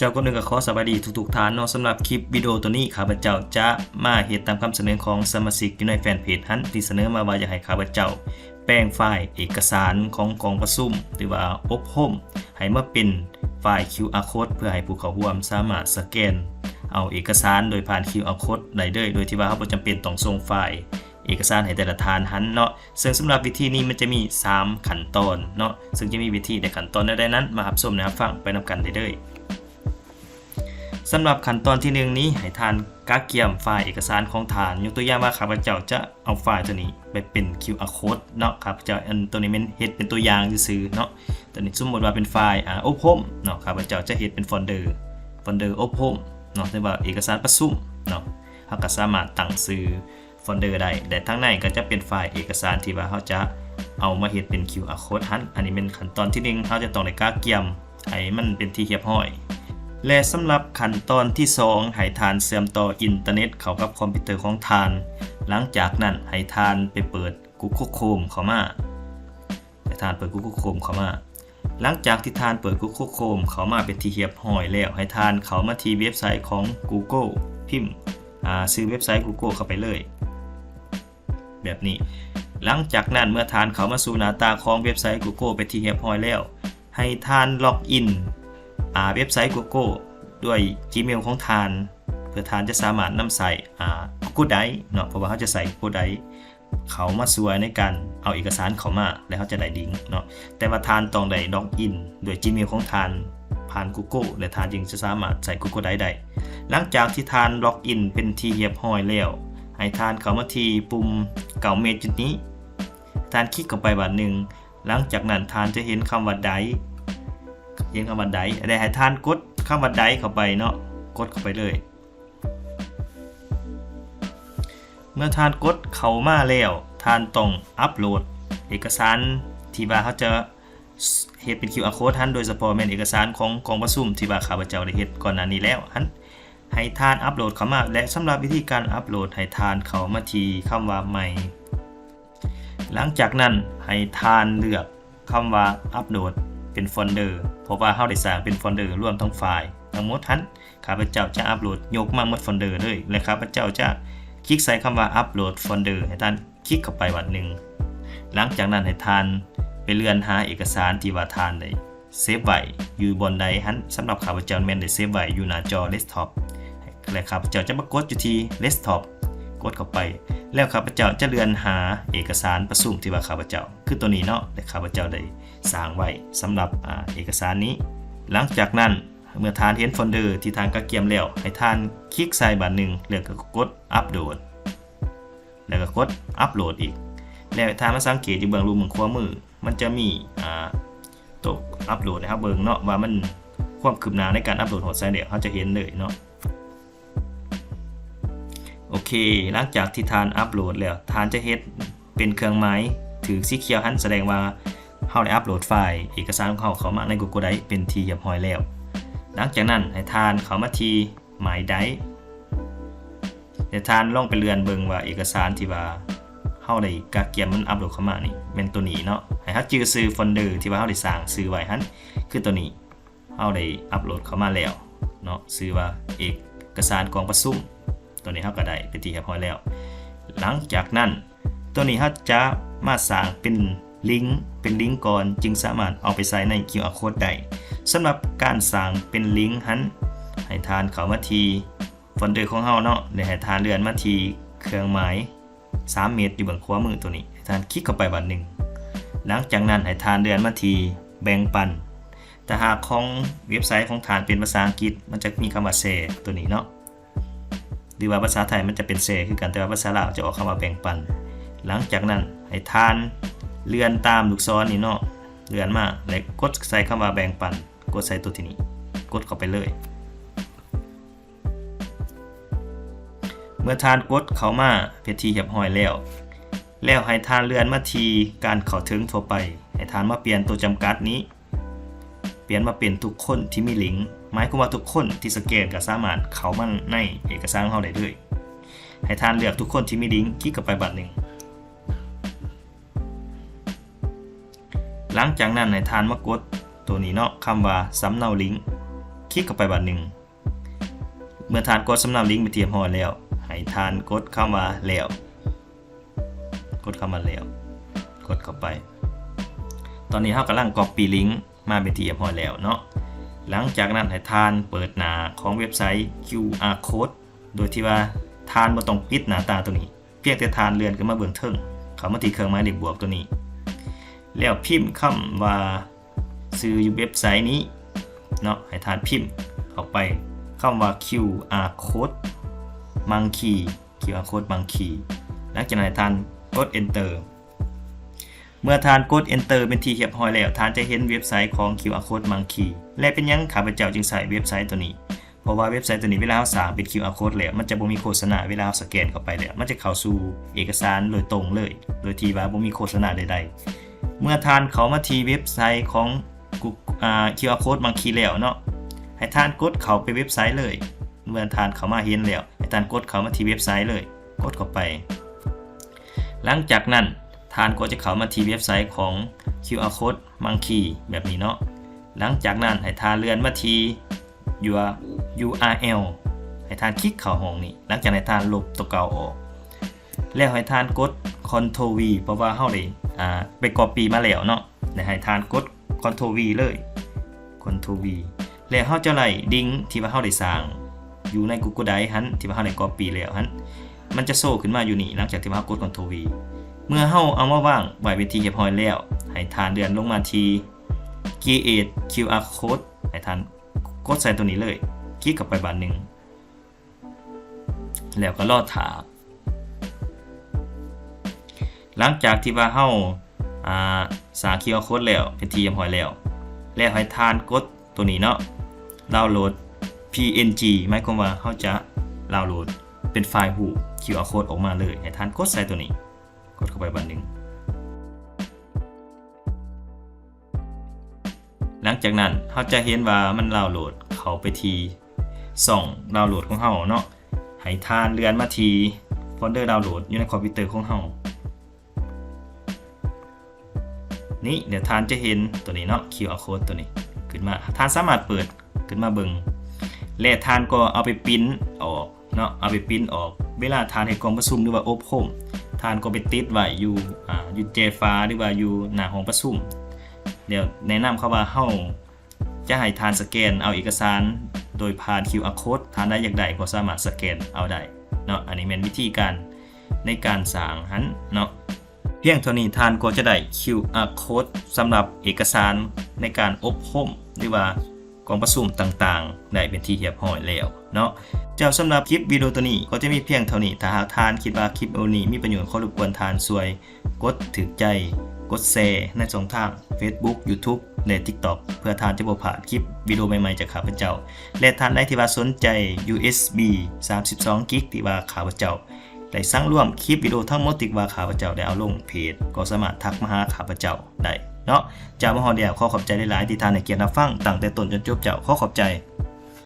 ເຈົ້າ ກ່ອນອື່ນກໍຂໍສະບາຍດີທຸກໆທ່ານເນາະ. ສຳລັບຄລິບວິດີໂອໂຕນີ້ ຂ້າພະເຈົ້າຈະມາເຮັດຕາມຄຳສະເໜີຂອງສະມາຊິກຢູ່ໃນແຟນເພຈຫັ້ນ ທີ່ສະເໜີມາວ່າຢາກໃຫ້ຂ້າພະເຈົ້າແປງໄຟລ໌ເອກະສານຂອງກອງປະຊຸມ ຫຼືວ່າອົບຮົມ ໃຫ້ມາເປັນໄຟລ໌ຄິວອາໂຄດ ເພື່ອໃຫ້ຜູ້ເຂົ້າຮ່ວມສາມາດສະແກນເອົາເອກະສານໂດຍຜ່ານຄິວອາໂຄດໄດ້ເລີຍ ໂດຍທີ່ວ່າເຮົາບໍ່ຈຳເປັນຕ້ອງສົ່ງໄຟລ໌ເອກະສານໃຫ້ແຕ່ລະທ່ານຫັ້ນເນາະ. ເຊິ່ງສຳລັບວິທີນີ້ມັນຈະມີສາມຂັ້ນຕອນເນາະ, ເຊິ່ງຈະມີວິທີ ແລະ ຂັ້ນຕອນແນວໃດນັ້ນ ມາຮັບຊົມ ແລະ ຮັບຟັງໄປນຳກັນໄດ້ເລີຍ. ສຳລັບຂັ້ນຕອນທີໜຶ່ງນີ້ ໃຫ້ທ່ານກະກຽມໄຟລ໌ເອກະສານຂອງທ່ານ. ຍົກຕົວຢ່າງວ່າ ຂ້າພະເຈົ້າຈະເອົາໄຟລ໌ໂຕນີ້ໄປເປັນຄິວອາໂຄດເນາະ, ຂ້າພະເຈົ້າ ອັນ ໂຕນີ້ແມ່ນເຮັດເປັນຕົວຢ່າງຊື່ໆເນາະ. ໂຕນີ້ສົມມຸດວ່າເປັນໄຟລ໌ ອາ ອົບຮົມເນາະ, ຂ້າພະເຈົ້າຈະເຮັດເປັນໂຟນເດີ ໂຟນເດີອົບຮົມເນາະ, ຫຼືວ່າເອກະສານປະຊຸມເນາະ. ເຮົາກໍສາມາດຕັ້ງຊື່ ໂຟນເດີໄດ້ ແລະ ທາງໃນກໍຈະເປັນໄຟລ໌ເອກະສານທີ່ວ່າເຮົາຈະເອົາມາເຮັດເປັນຄິວອາໂຄດຫັ້ນ. ອັນນີ້ແມ່ນຂັ້ນຕອນທີໜຶ່ງ ເຮົາຈະຕ້ອງໄດ້ກະກຽມໃຫ້ມັນເປັນທີ່ຮຽບຮ້ອຍ ແລະ ສຳລັບຂັ້ນຕອນທີສອງ ໃຫ້ທ່ານເຊື່ອມຕໍ່ອິນເຕີເນັດເຂົ້າກັບຄອມພິວເຕີຂອງທ່ານ. ຫຼັງຈາກນັ້ນໃຫ້ທ່ານໄປເປີດ Google Chrome ເຂົ້າມາ. ໃຫ້ທ່ານເປີດ Google Chrome ເຂົ້າມາ. ຫຼັງຈາກທີ່ທ່ານເປີດ Google Chrome ເຂົ້າມາເປັນທີ່ຮຽບຮ້ອຍແລ້ວ ໃຫ້ທ່ານເຂົ້າມາທີ່ເວັບໄຊຂອງ Google ພິມ ອາ ຊື່ເວັບໄຊ Google ເຂົ້າໄປເລີຍ ແບບນີ້. ຫຼັງຈາກນັ້ນເມື່ອທ່ານເຂົ້າມາສູ່ໜ້າຕາຂອງເວັບໄຊ Google ເປັນທີ່ຮຽບຮ້ອຍແລ້ວ ໃຫ້ທ່ານລັອກອິນ ອາ ເວັບໄຊ Google ດ້ວຍ Gmail ຂອງທ່ານ ເພື່ອທ່ານຈະສາມາດນຳໃຊ້ ອາ Google Drive ເນາະ, ເພາະວ່າເຮົາຈະໃຊ້ Google Drive ເຂົ້າມາຊ່ວຍໃນການເອົາເອກະສານເຂົ້າມາ ແລະ ເຮົາຈະໄດ້ລິງເນາະ. ແຕ່ວ່າທ່ານຕ້ອງໄດ້ລັອກອິນດ້ວຍ Gmail ຂອງທ່ານຜ່ານ Google ແລະ ທ່ານຈຶ່ງຈະສາມາດໃຊ້ Google Drive ໄດ້. ຫຼັງຈາກທີ່ທ່ານລັອກອິນເປັນທີ່ຮຽບຮ້ອຍແລ້ວ ໃຫ້ທ່ານເຂົ້າມາທີ່ປຸ່ມເກົ້າເມັດຈຸດນີ້ ທ່ານຄລິກເຂົ້າໄປບາດໜຶ່ງ. ຫຼັງຈາກນັ້ນທ່ານຈະເຫັນຄຳວ່າ Drive ເຫັນຄຳວ່າ Drive ແລະ ໃຫ້ທ່ານກົດຄຳວ່າ Drive ເຂົ້າໄປເນາະ, ກົດເຂົ້າໄປເລີຍ. ເມື່ອທ່ານກົດເຂົ້າມາແລ້ວ ທ່ານຕ້ອງອັບໂຫຼດເອກະສານທີ່ວ່າເຮົາຈະເຮັດເປັນ QR code ຫັ້ນ, ໂດຍສະເພາະແມ່ນເອກະສານຂອງກອງປະຊຸມທີ່ວ່າຂ້າພະເຈົ້າໄດ້ເຮັດກ່ອນໜ້ານີ້ແລ້ວຫັ້ນ ໃຫ້ທ່ານອັບໂຫຼດເຂົ້າມາ. ແລະ ສຳລັບວິທີການອັບໂຫຼດ ໃຫ້ທ່ານເຂົ້າມາທີ່ຄຳວ່າ My. ຫຼັງຈາກນັ້ນໃຫ້ທ່ານເລືອກຄຳວ່າ Upload ເປັນໂຟນເດີ ເພາະວ່າເຮົາໄດ້ສ້າງເປັນໂຟນເດີລວມທັງໄຟລ໌ທັງໝົດຫັ້ນ. ຂ້າພະເຈົ້າຈະອັບໂຫຼດຍົກມາໝົດໂຟນເດີເລີຍ ແລະ ຂ້າພະເຈົ້າຈະຄລິກໃສ່ຄຳວ່າ Upload Folder ໃຫ້ທ່ານຄລິກເຂົ້າໄປບາດໜຶ່ງ. ຫຼັງຈາກນັ້ນໃຫ້ທ່ານໄປເລື່ອນຫາເອກະສານທີ່ວ່າທ່ານໄດ້ເຊບໄວ້ຢູ່ບ່ອນໃດຫັ້ນ. ສຳລັບຂ້າພະເຈົ້າແມ່ນໄດ້ເຊບໄວ້ຢູ່ໜ້າຈໍເດັສທັອບ ແລະ ຂ້າພະເຈົ້າຈະມາກົດຢູ່ທີ່ເດັສທັອບ ກົດເຂົ້າໄປ ແລ້ວຂ້າພະເຈົ້າຈະເລື່ອນຫາເອກະສານປະຊຸມທີ່ວ່າຂ້າພະເຈົ້າ ຄືໂຕນີ້ເນາະ ແລະ ຂ້າພະເຈົ້າໄດ້ສ້າງໄວ້ສຳລັບ ອາ ເອກະສານນີ້. ຫຼັງຈາກນັ້ນ ເມື່ອທ່ານເຫັນໂຟນເດີທີ່ທ່ານກະກຽມແລ້ວ ໃຫ້ທ່ານຄລິກໃສ່ບາດໜຶ່ງ ແລ້ວກໍກົດອັບໂຫຼດ ແລ້ວກໍກົດອັບໂຫຼດອີກ ແລ້ວໃຫ້ທ່ານມາສັງເກດຢູ່ເບື້ອງລຸ່ມເບື້ອງຂວາມື ມັນຈະມີ ອາ ໂຕອັບໂຫຼດໃຫ້ເຮົາເບິ່ງເນາະ ວ່າມັນ ຄວາມຄືບໜ້າໃນການອັບໂຫຼດຮອດໃສແລ້ວ ເຮົາຈະເຫັນເລີຍເນາະ. ໂອເຄ ຫຼັງຈາກທີ່ທ່ານອັບໂຫຼດແລ້ວ ທ່ານຈະເຫັນເປັນເຄື່ອງໝາຍຖືກສີຂຽວຫັ້ນ ສະແດງວ່າເຮົາໄດ້ອັບໂຫຼດໄຟລ໌ເອກະສານຂອງເຮົາເຂົ້າມາໃນ Google Drive ເປັນທີ່ຮຽບຮ້ອຍແລ້ວ. ຫຼັງຈາກນັ້ນໃຫ້ທ່ານເຂົ້າມາທີ່ My Drive ແລະ ທ່ານລອງໄປເລື່ອນເບິ່ງວ່າເອກະສານທີ່ວ່າເຮົາໄດ້ກະກຽມມັນອັບໂຫຼດເຂົ້າມານີ້ ແມ່ນໂຕນີ້ເນາະ. ໃຫ້ເຮົາຈື່ຊື່ໂຟນເດີທີ່ວ່າເຮົາໄດ້ສ້າງຊື່ໄວ້ຫັ້ນ ຄືໂຕນີ້. ເຮົາໄດ້ອັບໂຫຼດເຂົ້າມາແລ້ວເນາະ ຊື່ວ່າເອກະສານກອງປະຊຸມ. ຕອນນີ້ເຮົາກໍໄດ້ເປັນທີ່ຮຽບຮ້ອຍແລ້ວ. ຫຼັງຈາກນັ້ນ ໂຕນີ້ເຮົາຈະມາສ້າງເປັນລິງ ເປັນລິງກ່ອນ ຈຶ່ງສາມາດເອົາໄປໃສ່ໃນ QR code ໄດ້. ສຳລັບການສ້າງເປັນລິງຫັ້ນ ໃຫ້ທ່ານເຂົ້າມາທີ່ໂຟນເດີຂອງເຮົາເນາະ ແລະ ໃຫ້ທ່ານເລື່ອນມາທີ່ເຄື່ອງໝາຍ ສາມເມັດຢູ່ເບື້ອງຂວາມືໂຕນີ້ ໃຫ້ທ່ານຄລິກເຂົ້າໄປບາດໜຶ່ງ. ຫຼັງຈາກນັ້ນໃຫ້ທ່ານເລື່ອນມາທີ່ແບ່ງປັນ. ຖ້າຫາກຂອງເວັບໄຊຂອງທ່ານເປັນພາສາອັງກິດ ມັນຈະມີຄຳວ່າແຊໂຕນີ້ເນາະ ຫຼືວ່າພາສາໄທມັນຈະເປັນແຊຄືກັນ ແຕ່ວ່າພາສາລາວຈະອອກຄຳວ່າແບ່ງປັນ. ຫຼັງຈາກນັ້ນໃຫ້ທ່ານເລື່ອນຕາມລູກສອນນີ້ເນາະ ເລື່ອນມາ ແລະ ກົດໃສ່ຄຳວ່າແບ່ງປັນ ກົດໃສ່ໂຕທີ່ນີ້ ກົດເຂົ້າໄປເລີຍ. ເມື່ອທ່ານກົດເຂົ້າມາເປັນທີ່ຮຽບຮ້ອຍແລ້ວ ແລ້ວໃຫ້ທ່ານເລື່ອນມາທີ່ການເຂົ້າເຖິງທົ່ວໄປ ໃຫ້ທ່ານມາປ່ຽນຕົວຈຳກັດນີ້ ປ່ຽນມາເປັນທຸກຄົນທີ່ມີລິງ ໝາຍຄວາມວ່າທຸກຄົນທີ່ສະແກນກໍສາມາດເຂົ້າມາໃນເອກະສານຂອງເຮົາໄດ້ເລີຍ. ໃຫ້ທ່ານເລືອກທຸກຄົນທີ່ມີລິງ ຄລິກເຂົ້າໄປບາດໜຶ່ງ. ຫຼັງຈາກນັ້ນໃຫ້ທ່ານມາກົດໂຕນີ້ເນາະ ຄຳວ່າສຳເນົາລິງ ຄລິກເຂົ້າໄປບາດໜຶ່ງ. ເມື່ອທ່ານກົດສຳເນົາລິ້ງເປັນທີ່ຮຽບຮ້ອຍແລ້ວ ໃຫ້ທ່ານກົດຄຳວ່າແລ້ວ ກົດຄຳວ່າແລ້ວ ກົດເຂົ້າໄປ. ຕອນນີ້ເຮົາກຳລັງກັອບປີ້ລິ້ງມາເປັນທີ່ຮຽບຮ້ອຍແລ້ວເນາະ. ຫຼັງຈາກນັ້ນໃຫ້ທ່ານເປີດໜ້າຂອງເວັບໄຊ ຄິວອາ ໂຄດ ໂດຍທີ່ວ່າທ່ານບໍ່ຕ້ອງປິດໜ້າຕ່າງໂຕນີ້ ພຽງແຕ່ທ່ານເລື່ອນຂຶ້ນມາເບື້ອງເທິງ ເຂົ້າມາທີ່ເຄື່ອງໝາຍເລກບວກໂຕນີ້ ແລ້ວພິມຄຳວ່າ ຊື່ຢູ່ເວັບໄຊນີ້ເນາະ ໃຫ້ທ່ານພິມເຂົ້າໄປຄຳວ່າ ຄິວອາ ໂຄດ ມັງຄີ ຄິວອາ ໂຄດ ມັງຄີ. ຫຼັງຈາກນັ້ນໃຫ້ທ່ານກົດ Enter. ເມື່ອທ່ານກົດ Enter ເປັນທີ່ຮຽບຮ້ອຍແລ້ວ ທ່ານຈະເຫັນເວັບໄຊຂອງ ຄິວອາ ໂຄດ ມັງຄີ. ແລະ ເປັນຫຍັງຂ້າພະເຈົ້າຈຶ່ງໃຊ້ເວັບໄຊໂຕນີ້? ເພາະວ່າເວັບໄຊໂຕນີ້ ເວລາເຮົາສ້າງເປັນ ຄິວອາ ໂຄດ ແລ້ວ ມັນຈະບໍ່ມີໂຄສະນາເວລາເຮົາສະແກນເຂົ້າໄປແລ້ວ ມັນຈະເຂົ້າສູ່ເອກະສານໂດຍຕົງເລີຍ ໂດຍທີ່ວ່າບໍ່ມີໂຄສະນາໃດໆ. ເມື່ອທ່ານເຂົ້າມາທີ່ເວັບໄຊຂອງ ອາ ຄິວອາ ໂຄດ ມັງຄີ ແລ້ວເນາະ ໃຫ້ທ່ານກົດເຂົ້າໄປເວັບໄຊເລີຍ. ເມື່ອທ່ານເຂົ້າມາເຫັນແລ້ວ ໃຫ້ທ່ານກົດເຂົ້າມາທີ່ເວັບໄຊເລີຍ ກົດເຂົ້າໄປ. ຫຼັງຈາກນັ້ນທ່ານກໍຈະເຂົ້າມາທີ່ເວັບໄຊຂອງ ຄິວອາ ໂຄດ ມັງຄີ ແບບນີ້ເນາະ. ຫຼັງຈາກນັ້ນໃຫ້ທ່ານເລື່ອນມາທີ່ Your ຢູ ອາ ແອລ ໃຫ້ທ່ານຄລິກເຂົ້າຫ້ອງນີ້. ຫຼັງຈາກນັ້ນໃຫ້ທ່ານລົບໂຕເກົ່າອອກ ແລ້ວໃຫ້ທ່ານກົດ Ctrl V ເພາະວ່າເຮົາໄດ້ ອາ ໄປ Copy ມາແລ້ວເນາະ. ແລ້ວໃຫ້ທ່ານກົດ Ctrl V ເລີຍ Ctrl V ແລ້ວເຮົາຈະໄດ້ລິ້ງທີ່ວ່າເຮົາໄດ້ສ້າງຢູ່ໃນ Google Drive ຫັ້ນ ທີ່ວ່າເຮົາໄດ້ Copy ແລ້ວຫັ້ນ ມັນຈະໂຊຂຶ້ນມາຢູ່ນີ້ ຫຼັງຈາກທີ່ວ່າເຮົາກົດ Ctrl V. ເມື່ອເຮົາເອົາມາວາງໄວ້ເປັນທີ່ຮຽບຮ້ອຍແລ້ວ ໃຫ້ທ່ານເລື່ອນລົງມາທີ່ Create QR Code ໃຫ້ທ່ານກົດໃສ່ໂຕນີ້ເລີຍ ຄລິກເຂົ້າໄປບາດໜຶ່ງ ແລ້ວກໍລໍຖ້າ. ຫຼັງຈາກທີ່ວ່າເຮົາ ອາ ສ້າງ QR Code ແລ້ວເປັນທີ່ຮຽບຮ້ອຍແລ້ວ ແລ້ວໃຫ້ທ່ານກົດໂຕນີ້ເນາະ ດາວໂຫຼດ PNG ໝາຍຄວາມວ່າເຮົາຈະດາວໂຫຼດເປັນໄຟລ໌ຮູບ QR Code ອອກມາເລີຍ. ໃຫ້ທ່ານກົດໃສ່ໂຕນີ້ ກົດເຂົ້າໄປບາດໜຶ່ງ. ຫຼັງຈາກນັ້ນເຮົາຈະເຫັນວ່າມັນດາວໂຫຼດເຂົ້າໄປທີ່ຊ່ອງດາວໂຫຼດຂອງເຮົາເນາະ. ໃຫ້ທ່ານເລື່ອນມາທີ່ໂຟນເດີດາວໂຫຼດຢູ່ໃນຄອມພິວເຕີຂອງເຮົານີ້ ແລ້ວທ່ານຈະເຫັນໂຕນີ້ເນາະ QR Code ໂຕນີ້ຂຶ້ນມາ. ທ່ານສາມາດເປີດຂຶ້ນມາເບິ່ງ ແລະ ທ່ານກໍເອົາໄປປຣິ້ນອອກເນາະ ເອົາໄປປຣິ້ນອອກ. ເວລາທ່ານເຮັດກອງປະຊຸມ ຫຼືວ່າອົບຮົມ ທ່ານກໍໄປຕິດໄວ້ຢູ່ ອາ ຢູ່ແຈຝາ ຫຼືວ່າຢູ່ໜ້າຫ້ອງປະຊຸມ. ແລ້ວແນະນຳເຂົາວ່າເຮົາຈະໃຫ້ທ່ານສະແກນເອົາເອກະສານໂດຍຜ່ານ QR Code ທ່ານໃດຢາກໄດ້ກໍສາມາດສະແກນເອົາໄດ້ເນາະ. ອັນນີ້ແມ່ນວິທີການໃນການສ້າງຫັ້ນເນາະ. ພຽງເທົ່ານີ້ທ່ານກໍຈະໄດ້ QR Code ສຳລັບເອກະສານໃນການອົບຮົມ ຫຼືວ່າກອງປະຊຸມຕ່າງໆ ໄດ້ເປັນທີ່ຮຽບຮ້ອຍແລ້ວເນາະ. ເຈົ້າ, ສຳລັບຄລິບວິດີໂອໂຕນີ້ກໍຈະມີພຽງເທົ່ານີ້. ຖ້າຫາກທ່ານຄິດວ່າຄລິບວິດີໂອນີ້ມີປະໂຫຍດ, ຂໍລົບກວນທ່ານຊ່ວຍກົດຖືກໃຈ, ກົດແຊໃນຊ່ອງທາງ Facebook, YouTube ແລະ TikTok ເພື່ອທ່ານຈະບໍ່ພາດຄລິບວິດີໂອໃໝ່ໆ ຈາກຂ້າພະເຈົ້າ. ແລະ ທ່ານໃດທີ່ວ່າສົນໃຈ ຢູເອສບີ ສາມສິບສອງກິກ ທີ່ວ່າຂ້າພະເຈົ້າ ໄດ້ສັງລວມຄລິບວິດີໂອທັງໝົດທີ່ວ່າຂ້າພະເຈົ້າໄດ້ເອົາລົງເພຈ ກໍສາມາດທັກມາຫາຂ້າພະເຈົ້າໄດ້ເນາະ. ເຈົ້າ, ມາຮອດແລ້ວ, ຂໍຂອບໃຈຫຼາຍໆ ທີ່ທ່ານໃຫ້ກຽດຮັບຟັງຕັ້ງແຕ່ຕົ້ນຈົນຈົບ. ເຈົ້າ, ຂໍຂອບໃຈ.